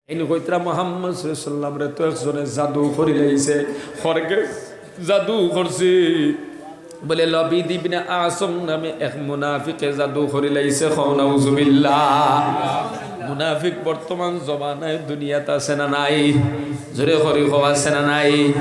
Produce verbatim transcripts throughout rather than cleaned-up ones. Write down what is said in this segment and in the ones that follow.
এইন কইতরা, "মোহাম্মদ সাল্লাল্লাহু আলাইহি ওয়াসাল্লামরে তো একজনে জাদু করিলাইছে।" "খরকে জাদু করছে?" বলে, "লবিদ ইবনে আসম নামে এক মুনাফিকে জাদু করিলাইছে।" কও নাউজুবিল্লাহ। মুনাফিক বর্তমান জমানায় দুনিয়াত আছে না নাই? জোরে করি কও, আছে না নাই?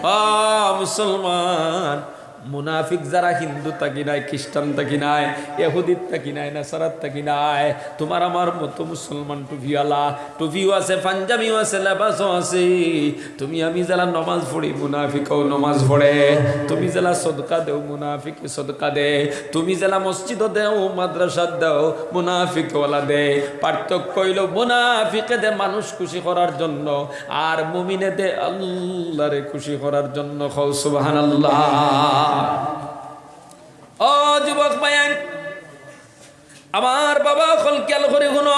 ও মুসলমান, মুনাফিক যারা হিন্দু থাকি নায়, খ্রিস্টান থাকি নায়, এহুদিত থাকি নায়, নাসারাত থাকি নায়, তুমার আমার মতো মুসলমান টুপিওয়ালা, টুপিও আছে, পাঞ্জাবিও আছে, লেবাসও আছে। তুমি আমি যেলা নমাজ পড়ি, মুনাফিকও নমাজ পড়ে। তুমি যেলা সদকা দেও, মুনাফিকে সদকা দে। তুমি যেলা মসজিদো দেও, মাদ্রাসাত দেও, মুনাফিকওয়ালা দে। পার্থক্য অইলো, মুনাফিকে দে মানুষ খুশি করার জন্য, আর মুমিনে দে আল্লারে খুশি করার জন্য। কও সুবহানাল্লাহ। ও যুবক ভাইয়াইন, আমার বাবা অকল, খেয়াল করি হুনো,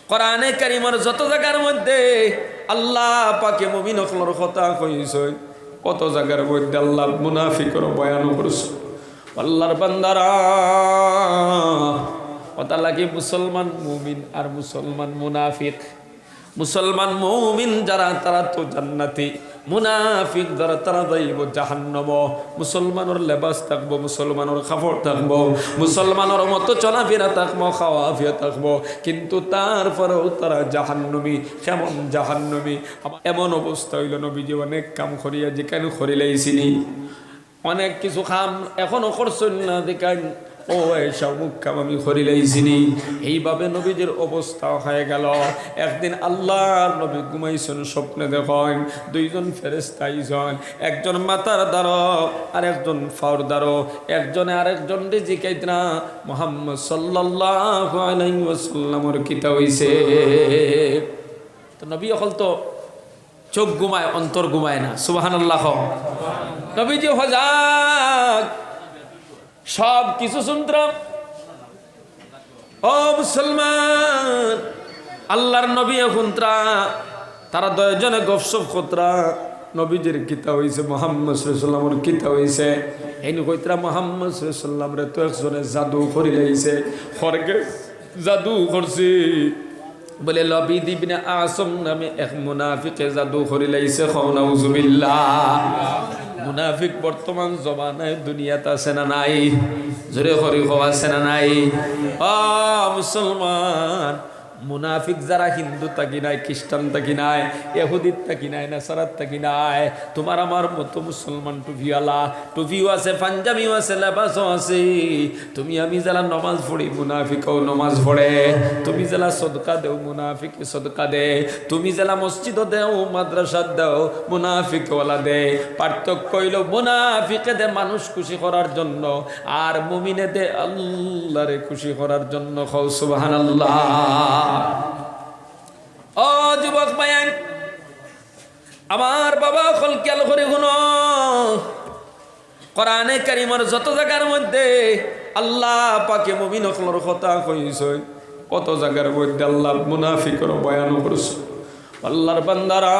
কোরআনে কারিমর যত জাগার মধ্যে আল্লাহ পাকে মুমিন অকলর কথা কইছইন, অত জাগার মধ্যে আল্লাহ মুনাফিকর বয়ান করছইন। আল্লাহর বান্দারা, কথা লাগে মুসলমান মুমিন আর মুসলমান মুনাফিক। মুসলমান মুমিন যারা, তারা তো জান্নাতি। মুনাফিক যারা, তারা যাইবো জাহান্নামো। মুসলমানর লেবাস থাকবো, মুসলমানর কাপড় থাকবো, মুসলমানর মতো চলাফেরা থাকবো, খাওয়া ফিয়া থাকবো, কিন্তু তারপরেও তারা জাহান্নামী। কেমন জাহান্নামী? এমন অবস্থা অইলো, নবীজি অনেক কাম করিয়া যেখান করিলাইছিনি, অনেক কিছু কাম এখনো করছইন না, দেখাইন, "ও, এই অমুক কাম আমি করিলাইছিনি।" এইভাবে নবীজির অবস্থা হয়ে গেল। একদিন আল্লাহর নবী ঘুমাইছইন, স্বপ্নে দেখইন দুইজন ফেরেশতা আইছইন, একজন মাথার দ্বারো আর একজন পাওর দ্বারো। একজনে আরেকজনরে জিকাইতরা, "মোহাম্মদ সাল্লাল্লাহু আলাইহি ওয়াসাল্লামর কিতা অইছে?" তো নবী অকল তো চোখ ঘুমায়, অন্তর ঘুমায় না। সুবহানাল্লাহ কও। নবীজি হজাগ, সব কিছু শুনতরা। ও মুসলমান, আল্লাহর নবী অখন তারা, তারা দুইজনে গফসফ করতরা, নবীজির কিতা অইছে, মোহাম্মদ সাল্লাল্লাহু আলাইহি ওয়াসাল্লামর কিতা অইছে। এইন কইতরা, "মোহাম্মদ সাল্লাল্লাহু আলাইহি ওয়াসাল্লামরে তো একজনে জাদু করিলাইছে।" খরকে জাদু করছে? বলে, "লবিদ ইবনে আসম নামে এক মুনাফিকে জাদু করিলাইছে।" কও নাউজুবিল্লাহ। মুনাফিক বর্তমান জমানায় দুনিয়াত আছে না নাই? জোরে করি কও, আছে না নাই? ও মুসলমান, মুনাফিক যারা হিন্দু থাকি নায়, খ্রিস্টান থাকি নায়, এহুদিত থাকি নায়, নাসারাত থাকি নায়, তুমার আমার মতো মুসলমান টুপিওয়ালা, টুপিও আছে, পাঞ্জাবিও আছে, লেবাসও আছে। তুমি আমি যেলা নমাজ পড়ি, মুনাফিকও নমাজ পড়ে। তুমি যেলা সদকা দেও, মুনাফিকে সদকা দে। তুমি যেলা মসজিদো দেও, মাদ্রাসাত দেও, মুনাফিকওয়ালা দে। পার্থক্য অইলো, মুনাফিকে দে মানুষ খুশি করার জন্য, আর মুমিনে দে আল্লারে খুশি করার জন্য। কও সুবহানাল্লাহ। ও যুবক ভাইয়াইন, আমার বাবা অকল, খেয়াল করি হুনো, কোরআনে কারিমর যত জাগার মধ্যে আল্লাহ পাকে মুমিন অকলর কথা কইছইন, অত জাগার মধ্যে আল্লাহ মুনাফিকর বয়ান করছইন। আল্লাহর বান্দারা,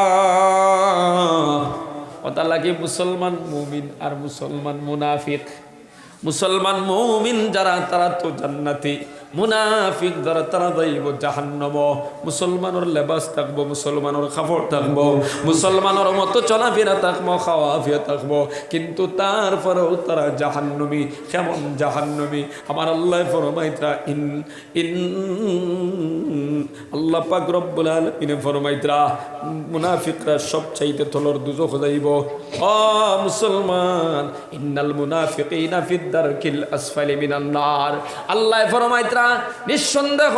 কথা লাগে মুসলমান মুমিন আর মুসলমান মুনাফিক। মুসলমান মুমিন যারা, তারা তো জান্নাতি। মুনাফিক যারা, তারা যাইবো জাহান্নামো। মুসলমানর লেবাস থাকবো, মুসলমানর কাপড় থাকবো, মুসলমানর মতো চলাফেরা থাকবো, খাওয়া ফিয়া থাকবো, কিন্তু তারপরেও তারা জাহান্নামী। কেমন জাহান্নামী? আমার আল্লায় ফরমাইতরা, ইন, ইন, আল্লাহ পাক রব্বুল আলামিনে ফরমাইতরা, মুনাফিকরা সবচাইতে তলর দুজখ যাইবো। ও মুসলমান, ইন্নাল মুনাফিকিনা ফিদ দারকিল আসফালি মিনান নার। আল্লায় ফরমাইতরা, নিঃসন্দেহ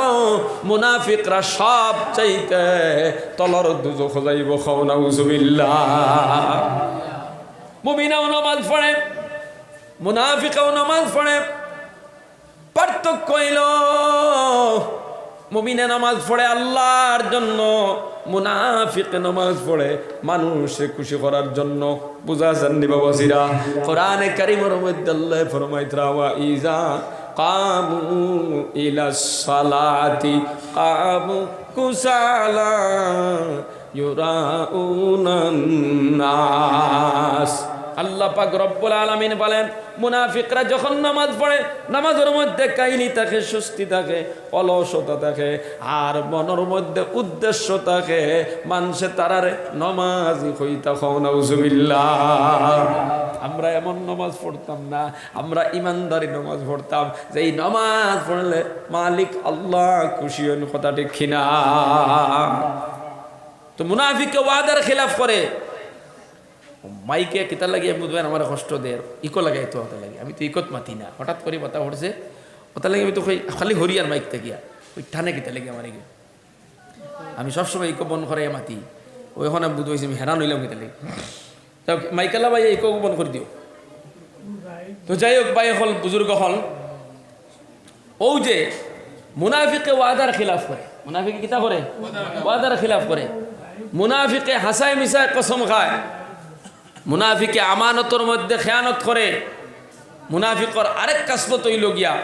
মুনাফিকরা সবচাইতে তলর দুজখ যাইবো। কও নাউজুবিল্লাহ। মুমিনেও নামাজ পড়ে, মুনাফিকেও নামাজ পড়ে। পার্থক্য অইলো, মুমিনে নামাজ পড়ে আল্লাহর জন্য, মুনাফিকে নামাজ পড়ে মানুষরে খুশি করার জন্য। বুঝা যাননি বাবাজিরা? কোরআনে কারিমর মধ্যে আল্লায় ফরমাইতরা, "ওয়া ইজা কামু ইলাস সালাতি কামু কুসালা ইউরাউনান নাস।" আল্লাহ পাক রব্বুল আলামিন বলেন, মুনাফিকরা যখন নামাজ পড়ে, নামাজর মধ্যে কাইলি থাকে, সুস্তি থাকে, অলসতা থাকে, আর মনর মধ্যে উদ্দেশ্য থাকে, মানষে তারারে নমাজি কইতা। কও নাউজুবিল্লাহ। আমরা এমন নমাজ পড়তাম না, আমরা ইমানদারি নমাজ পড়তাম, যেই নমাজ পড়লে মালিক আল্লাহ খুশি হইন। কথা ঠিক কিনা? তো মুনাফিকে ওয়াদার খিলাফ করে। মাইকে কিতা লাগি আমি বুঝবেন, আমার কষ্ট দের, ইকো লাগাই তো ওটা লাগি, আমি তো ইকোত মাতি না, হঠাৎ করি মাথা পড়ছে, ওটা লাগি আমি তো কই খালি হরিয়ার মাইক থাকিয়া ওই টানে কিতা লাগি আমার ইকো। আমি সবসময় ইকো বন্ধ করে মাতি, ওই এখন আমি বুঝবাইছি, আমি হেরান হইলাম কিতা লাগি। তো মাইকালা ভাই, ইকো বন্ধ করে দিও। তো যাই হোক, ভাই হল, বুজুর্গ হল, ও যে মুনাফিকে ওয়াদার খিলাফ করে, মুনাফিকে কিতা করে? ওয়াদার খিলাফ করে। মুনাফিকে হাসায় মিশায় কসম খায়, মুনাফিকে আমানতর মধ্যে খেয়ানত করে। মুনাফিকর আরেক কাসবত হইল গিয়া,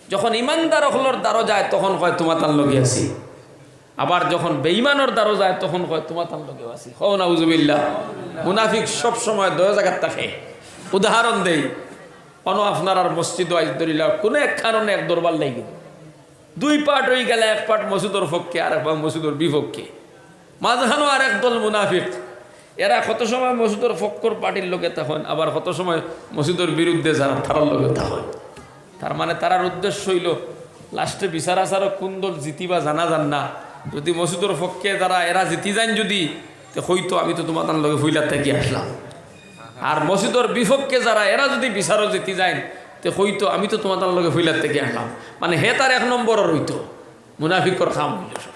যখন ইমানদার অকলর দ্বারো যায়, তখন কয়, "তোমাতার লগে আছি।" আবার যখন বেঈমানর দ্বারো যায়, তখন কয়, "তোমাতার লগেও আছি।" কও নাউজুবিল্লাহ। মুনাফিক সব সময় দুই জাগাত থাকে। উদাহরণ দেই, অনো আপনারার মসজিদো আইজ ধরিলা কোনো এক কারণে এক দরবার লাগি গেল, দুই পার্ট হয়ে গেলে, এক পার্ট মসজিদর পক্ষে, আর এক পার্ট মসজিদর বিপক্ষে। মাঝখানো আর এক দল মুনাফিক, এরা কত সময় মসজিদর পক্ষর পার্টির লগে থাকইন, আবার কত সময় মসজিদর বিরুদ্ধে যারা, তারার লগে থাকইন। তার মানে তারার উদ্দেশ্য হইল, লাস্টে বিচার আচারও কোন দল জিতিবা জানা যার না। যদি মসজিদর পক্ষে যারা, এরা জিতি যাইন যদি, তে কইতো, "আমি তো তোমাতার লগে ফইলার থাকি আসলাম।" আর মসজিদর বিপক্ষে যারা, এরা যদি বিচারও জিতি যাইন, তে কইতো, "আমি তো তোমাতার লগে ফইলার থাকি আসলাম।" মানে হে তার এক নম্বরও রইতো, মুনাফিকর কাম হইল সব।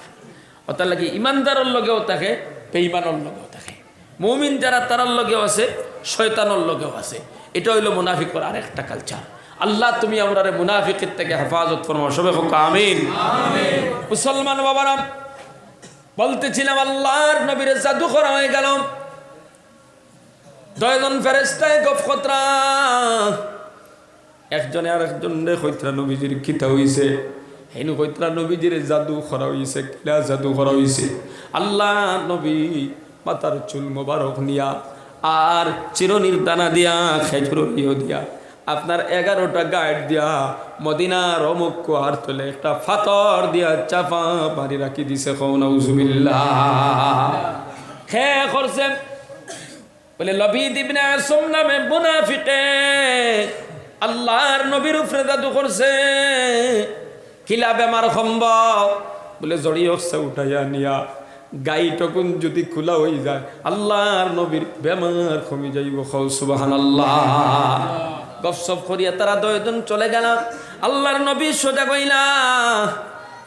অতার লাগি ইমানদারর লগেও থাকে, বেঈমানর লগেও থাকে। মুমিন যারা, তারার লগেও আছে, শয়তানর লগেও আছে। এটা হইল মুনাফিকর আরেকটা কালচার। আল্লাহ, তুমি আমরারে মুনাফিকের থেকে হেফাজত ফরমাও। সবে হোক আমিন। মুসলমান বাবারা, বলতেছিলাম, আল্লাহর নবীর জাদু করা হয়ে গেল। দুইজন ফেরেশতায় গফ খতরা, একজনে আর একজনরে কইতরা নবীজির কিতা হইছে, হেনু কইতরা নবীজির জাদু করা হইছে। কিলা জাদু করা হইছে? আল্লাহ নবী মাথার চুল মোবারক নিয়া আর চিরনির দানা দিয়া, খেজুরর ইয়ো দিয়া, আপনার এগারোটা গাইট দিয়া মদিনার অমুক কুয়ার তলে একটা পাথর দিয়া চাপা মারি রাখি দিছে। কও নাউজুবিল্লাহ। খে করছে, বলে, লবিদ ইবনে আসম নামে মুনাফিকে আল্লাহর নবীর উপরে জাদু করছে। কিলা বেমার কমব? বলে, জড়ি অকসা উঠাইয়া নিয়া গাইট অগুন যদি খোলা হয়ে যায়, আল্লাহর নবীর বেমার কমি যাইব। কও সুবহানাল্লাহ। গফসফ করিয়া তারা দুইজন চলে গেলা। আল্লাহর নবী সজাগ হইলা।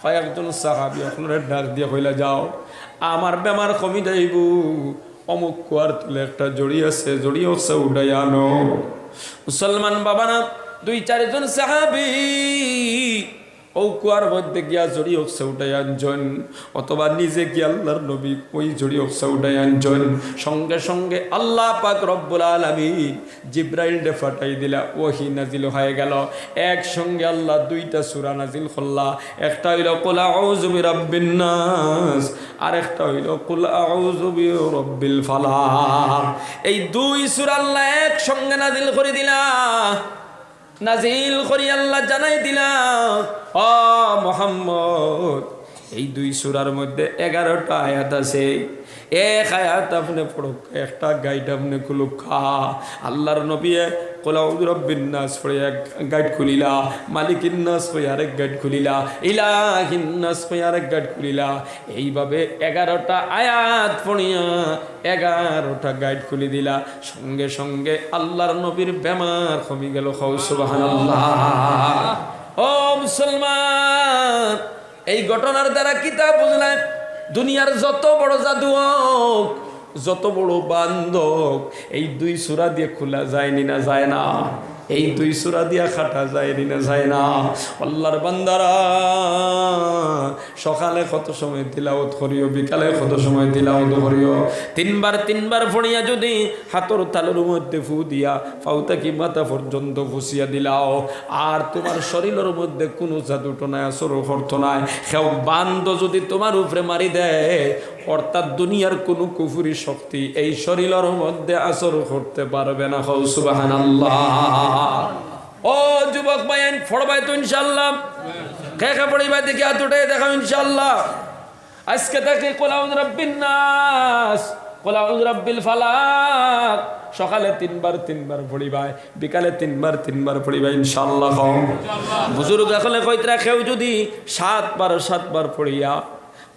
কয়েকজন সাহাবী অকলরে ডাক দিয়া কইলা, "যাও, আমার বেমার কমি যাইব।" অমুক কুয়ার তলে একটা জড়ি আছে, জড়ি অকসা উঠাই আনো। মুসলমান বাবারা, দুই চারজন সাহাবী ও কুয়ার মধ্যে গিয়া জড়ি অকসা উঠাই আনছইন, অথবা নিজে গিয়া আল্লাহর নবী ওই জড়ি অকসা উঠাই আনছইন। সঙ্গে সঙ্গে আল্লাহ পাক রব্বুল আলামিন জিব্রাইলরে পাঠাই দিলা, ওহী নাজিল হয়ে গেল। একসঙ্গে আল্লাহ দুইটা সূরা নাজিল করলা, একটা হইল কুল আউযু বিরাব্বিন নাস, আর একটা হইল কুল আউযু বিরাব্বিল ফালাক। এই দুই সূরা আল্লাহ একসঙ্গে নাজিল করে দিলা। নাজিল করি আল্লাহ জানাই দিলা, "ও মোহাম্মদ, এই দুই সূরার মধ্যে এগারোটা আয়াত আছে, এক আয়াত আপনে পড়ুক্কা, একটা গাইট আপনে খুলুক্কা।" আল্লাহর নবীয়ে কুল আউযু বিরাব্বিন নাস পড়ে এক গাইট খুলিলা, মালিকিন নাস পড়ে আরেক গাইট খুলিলা, ইলাহিন নাস পড়ে আরেক গাইট খুলিলা। এইভাবে এগারোটা আয়াত পড়িয়া এগারোটা গাইট খুলি দিলা। সঙ্গে সঙ্গে আল্লাহর নবীর বেমার কমি গেল। কও সুবহানাল্লাহ। ও মুসলমান, এই ঘটনার দ্বারা কিতা বুঝলাম? দুনিয়ার যত বড় জাদু হোক, যত বড় বান্দ হোক, এই দুই সূরা দিয়া খোলা যায়নি না যায় না? এই দুই সূরা দিয়া কাটা যায়নি না যায় না? আল্লাহর বান্দারা, সকালে কত সময় তিলাওয়াত করিও, বিকালে কত সময় তিলাওয়াত করিও, তিনবার তিনবার পড়িয়া যদি হাতর তালুর মধ্যে ফু দিয়া পাও থাকি মাথা পর্যন্ত ফুসিয়া দিলাও, আর তোমার শরীরর মধ্যে কোনো জাদু টোনায় আসর করতো নায়, কেউ বান্দ যদি তোমার উপরে মারি দেয়, অর্থাৎ দুনিয়ার কুনু কুফুরি শক্তি এই শরীলর মধ্যে আসর করতে পারবে না। কও সুবহানাল্লাহ। ও যুবক ভাইয়াইন, পড়বায় তো ইনশাআল্লাহ? কে কে পড়িবায় দেখি হাত উঠাইয়া দেখাও ইনশাআল্লাহ। আইজকে থাকি কুল আউযু বিরাব্বিন নাস, কুল আউযু বিরাব্বিল ফালাক, সকালে তিনবার তিনবার পড়িবায়, বিকালে তিনবার তিনবার পড়িবায় ইনশাআল্লাহ। কও। বুজুর্গ অকলে কইতরা, কেউ যুদি সাতবার সাতবার পড়িয়া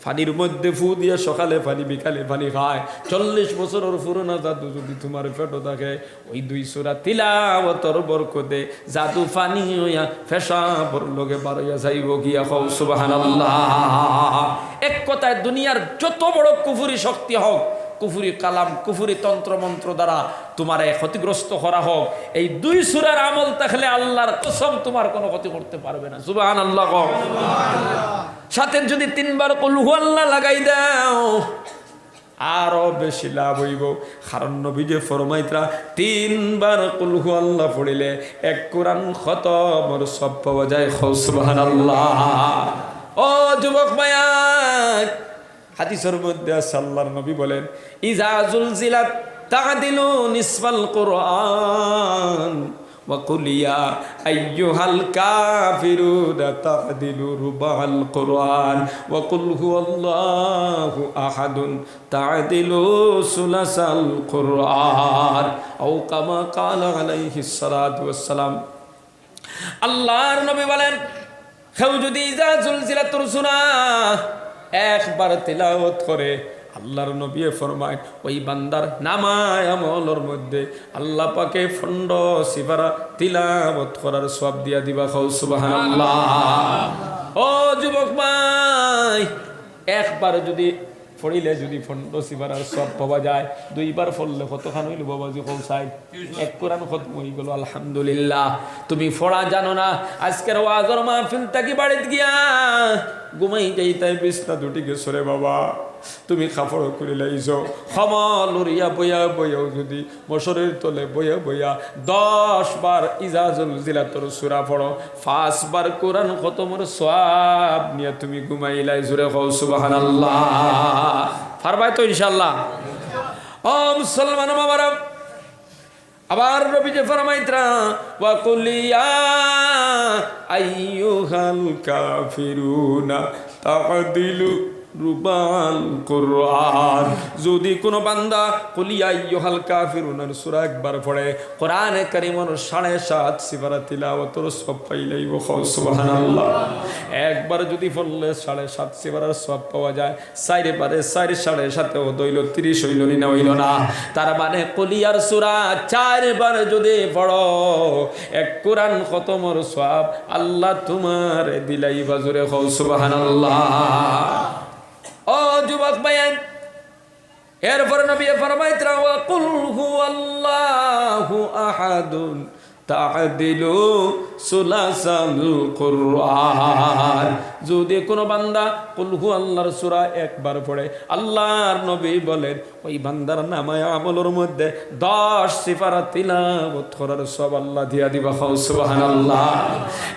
পানির মধ্যে ফু দিয়া সকালে পানি, বিকালে পানি খায়, চল্লিশ বছরর পুরানা জাদু যুদি তুমার পেটো থাকে, ওই দুই সূরা তিলাওয়াতর বরকতে জাদু পানি অইয়া পেশাবর লগে বারইয়া যাইবো গিয়া। কও সুবহানাল্লাহ। এক কথায়, দুনিয়ার যত বড় কুফুরি শক্তি হোক, কুফুরি কালাম, কুফুরি তন্ত্রমন্ত্র দ্বারা তুমারে ক্ষতিগ্রস্ত করা হোক, এই দুই সূরার আমল থাকলে আল্লাহর কসম তুমার কুনু ক্ষতি করতে পারবে না। সুবহানাল্লাহ কও। সাথে যুদি তিনবার কুল হু আল্লাহ লাগাই দেও, আরো বেশি লাভ অইবো। কারণ নবীজি ফরমাইতরা, তিনবার কুল হু আল্লাহ পড়িলে এক কোরআন খতমর সওয়াব পাওয়া যায়। কও সুবহানাল্লাহ। ও যুবক ভাইয়াইন, হাদিসর মধ্যে আছে, আল্লাহর নবী বলেন, "ইজা জুলজিলাত তা'দিলু নিসফাল কুরআন।" وقل يا أيها الكافرون تعدل ربع القرآن وقل هو الله أحد تعدل ثلث القرآن أو كما قال عليه الصلاة والسلام. আল্লাহর নবী বলেন, কেউ যুদি ইজা জুলজিলাতুর সূরা একবার তিলাওয়াত করে, আল্লাহর নবী ফরমায়, ওই বান্দার নামায় আমলর মধ্যে আল্লাহ পাকে পনেরো সিফারা তিলাওয়াত করার সওয়াব দিয়া দিবা। কও সুবহানাল্লাহ। ও যুবক ভাই, একবার যুদি পড়িলে যুদি পনেরো সিফারার সওয়াব পাওয়া যায়, দুইবার পড়লে কতখান অইলো বাবাজি? কও চাই। এক কোরআন খতম অইগেলো, আলহামদুলিল্লাহ। তুমি পড়া জানো না, আইজকের ওয়াজর মাহফিল থাকি বাড়িত গিয়া ঘুমাই যাইতায়, বিছনাত উঠি গেছো রে বাবা, তুমি কাপড় খুলি লাইছো, কমল উড়িয়া বইয়া বইয়াও যুদি মশারির তলে বইয়া বইয়া দশ বার ইজা জুলজিলাতুর সূরা পড়ো, পাঁচবার কোরআন খতমর সওয়াব নিয়া তুমি ঘুমাইলায়। জোরে কও সুবহানাল্লাহ। পারবায় তো ইনশাআল্লাহ? ও মুসলমান বাবারা, আবার নবীজি ফরমাইতরা, "ওয়া কুল ইয়া আইয়ুহাল কাফিরুনা তা'দিলু রুবাল কুরআন।" যুদি কুনু বান্দা কুল ইয়া আইয়ুহাল কাফিরুনার সূরা একবার পড়ে, কোরআনে কারীমর সাড়ে সাত সিফারা তিলাওয়াতর সওয়াব পাইলাইবো। কও সুবহানাল্লাহ। একবার যুদি পড়লে সাড়ে সাত সিফারার সওয়াব পাওয়া যায়, চাইর বারে চাইর, সাড়ে সাতে অত অইলো, তিরিশ অইলো নি না অইলো না? তার মানে কুল ইয়ার সূরা চাইর বার যুদি পড়ো, এক কোরআন খতমর সওয়াব আল্লাহ তুমারে দিলাইবা। জোরে কও সুবহানাল্লাহ। ও যুবক ভাইয়াইন, এরপরে নবীয়ে ফরমাইতরা, "ওয়া কুল হুয়াল্লাহু আহাদুন তা'দিলু সুলাসাল কুরআন।" যুদি কুনু বান্দা কুল হুয়াল্লাহর সূরা একবার পড়ে, আল্লাহর নবী বলেন, ওই বান্দার নামায় আমলর মধ্যে দশ সিফারা তিলাওয়াত করার সওয়াব আল্লাহ দিয়া দিবা। কও সুবহানাল্লাহ।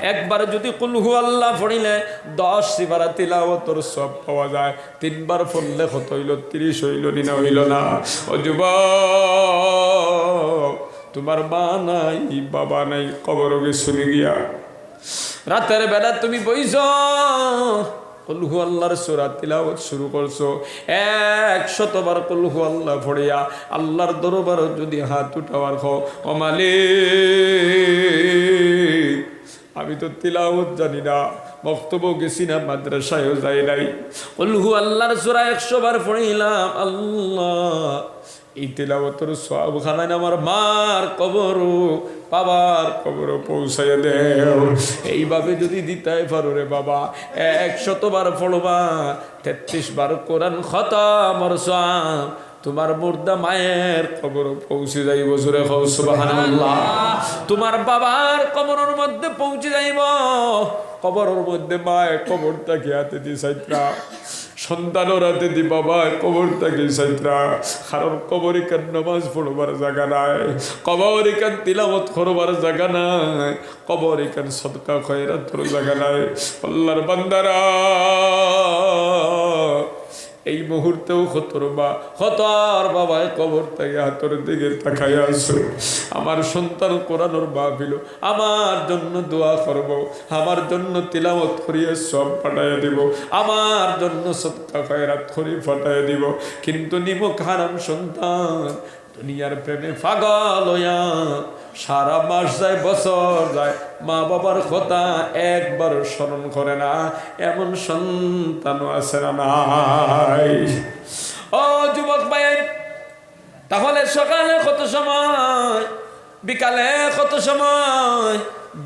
একবার যুদি কুল হুয়াল্লাহ পড়িলে দশ সিফারা তিলাওয়াতর সওয়াব পাওয়া যায়, তিনবার পড়লে কত অইলো? তিরিশ অইলো নি না অইলো না? ও যুবক, তুমার মা নাই, বাবা নাই, কবরো গেছো নি গিয়া। রাতের বেলা তুমি বইছো, কুল হুয়াল্লাহর সূরা তিলাওয়াত শুরু করছো, একশত বার কুল হুয়াল্লাহ পড়িয়া আল্লাহর দরবারো যুদি হাত উঠাও আর কও, "ও মালিক, আমি তো তিলাওয়াত জানি না, মক্তবো গেছি না, মাদ্রাসায়ও যাই নাই। কুল হুয়াল্লাহর সূরা একশো বার পড়িলাম, আল্লাহ, এই তিলাওয়াতর সওয়াব খানাইন আমার মার কবরো, বাবার কবরো পৌঁছাইয়া দেও।" এইভাবে যুদি দিতায় পারো রে বাবা, একশত বার পড়বা, তেত্রিশ বার কোরআন খতমর সওয়াব তুমার মুর্দা মায়ের কবরো পৌঁছি যাইবো। জোরে কও সুবহানাল্লাহ। তুমার বাবার কবরর মধ্যে পৌঁছি যাইবো। কবরর মধ্যে মায়ে কবর থাকি আতেদি চাইতরা, সন্তানর আতেদি বাবায় কবর থাকি চাইতরা। কারণ কবর ইখান নামাজ পড়বার জাগা নায়, কবর ইখান তিলাওয়াত করবার জাগা নায়, কবর ইখান সদকা খয়রাতর জাগা নায়। আল্লাহর বান্দারা, এই মুহূর্তেও কতর মা, কতর বাবায় কবর থাকি আতর দিকে তাকাইয়া আছো। আমার সন্তান কোরআনর মাহফিলো আমার জন্য দোয়া করবো, আমার জন্য তিলাওয়াত করিয়া সওয়াব পাঠাইয়া দিবো, আমার জন্য সদকা খয়রাত করি পাঠাইয়া দিবো। কিন্তু নিমক হারাম সন্তান দুনিয়ার প্রেমে পাগল অইয়া সারা মাস যায়, বছর যায়, মা বাবার কথা একবারও স্মরণ করে না, এমন সন্তানও আছে না নাই? ও যুবক ভাই, তাহলে সকালে কত সময়, বিকালে কত সময়,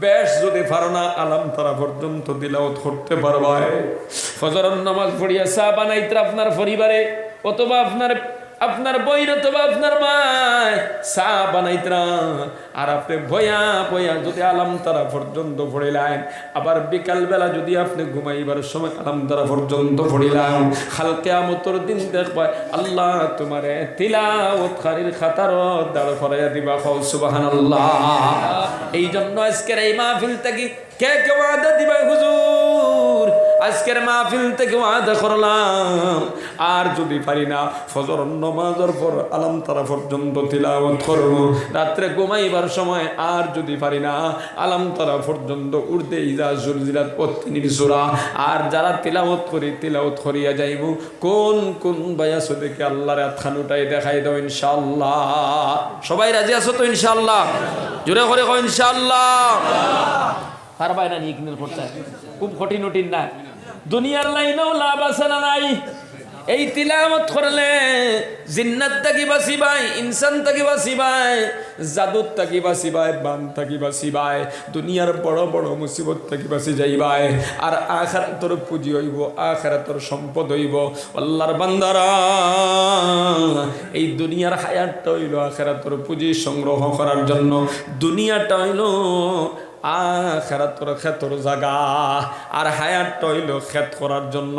বেশ যদি পারো না আলাম তারা পর্যন্ত তিলাওয়াত করতে পারবায়। ফজরর নামাজ পড়িয়া চা বানাইত্রা আপনার পরিবারে, অথবা আপনার, আপনার বইন অথবা আপনার মায় চা বানাইত্রা, আর আপনে বইয়া বইয়া যদি আলাম তারা পর্যন্ত পড়িলাইন, আবার বিকালবেলা যদি আপনে ঘুমাইবার সময় আলাম তারা পর্যন্ত পড়িলাইন, কাল কিয়ামতর দিন দেখবায় আল্লায় তুমারে তিলাওয়াতকারীর কাতারো দাঁড় করাইয়া দিবা। কও সুবহানাল্লাহ। এই জন্য আজকের এই মাহফিল থাকি কে কে ওয়াদা দিবায়, "হুজুর, আজকের মাহফিল থাকি ওয়াদা করলাম, আর যদি পারি না, ফজর নমাজর পর আলাম তারা পর্যন্ত তিলাওয়াত করমু, রাত্রে ঘুমাইবার সময় আর যদি পারি না, আলাম তারা পর্যন্ত উর্দে ইজা জুলজিলাত ওয়াত্তিনির সূরা, আর যারা তিলাওয়াত করি, তিলাওয়াত করিয়া যাইমু।" কোন কোন ভাই আছো দেখি আল্লার আতখান উঠাই দেখাই দাও ইনশাআল্লাহ। সবাই রাজি আছো তো ইনশাআল্লাহ? জোরে করি কও ইনশাআল্লাহ। পারবায় না নি ইকনির করতে? খুব কঠিন উঠিন না। দুনিয়ার লাইনেও লাভ আছে না নাই? এই তিলাওয়াত করলে জিন্নাত থাকি বাঁচিবায়, ইনসান থাকি বাঁচিবায়, জাদুত থাকি বাঁচিবায়, বান থাকি বাঁচিবায়, দুনিয়ার বড় বড় মুসিবত থাকি বাঁচি যাইবায়। আর আখিরাতর পুঁজি অইবো, আখিরাতর সম্পদ অইবো। আল্লার বান্দারা, এই দুনিয়ার হায়াতটা অইলো আখিরাতর পুঁজি সংগ্রহ করার জন্য, দুনিয়াটা অইলো আখিরাতর খেতর জাগা, আর হায়াতটা অইলো খেত করার জন্য।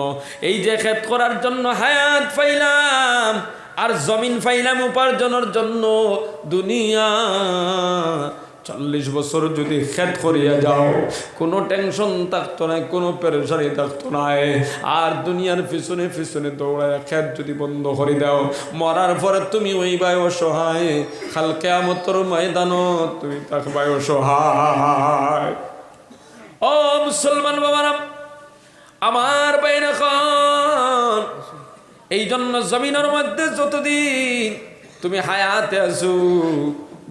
এই যে খেত করার জন্য হায়াত পাইলাম, আর জমিন পাইলাম উপার্জনর জন্য, দুনিয়া চল্লিশ বছর যদি খেত করিয়া যাও, কোনো টেনশন থাকতো নায়, কোনো পেরেশানি থাকতো নায়। আর দুনিয়ার পিছনে পিছনে দৌড়ায় খেত যদি বন্ধ করি দাও, মরার পরে তুমি অইবায় অসহায়, কাল কিয়ামতর ময়দানো তুমি থাকবায় অসহায়। ও মুসলমান বাবারা, আমার ভাইরা অকল, এই জন্য জমিনর মধ্যে যতদিন তুমি হায়াতে আছো,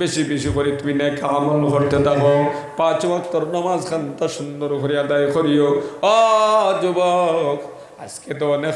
বেশি বেশি করি তুমি নেক আমল করতে থাকো, পাঁচ ওয়াক্তর নামাজ খান্তা সুন্দর করি আদায় করিও। ও যুবক, আজকে তো অনেক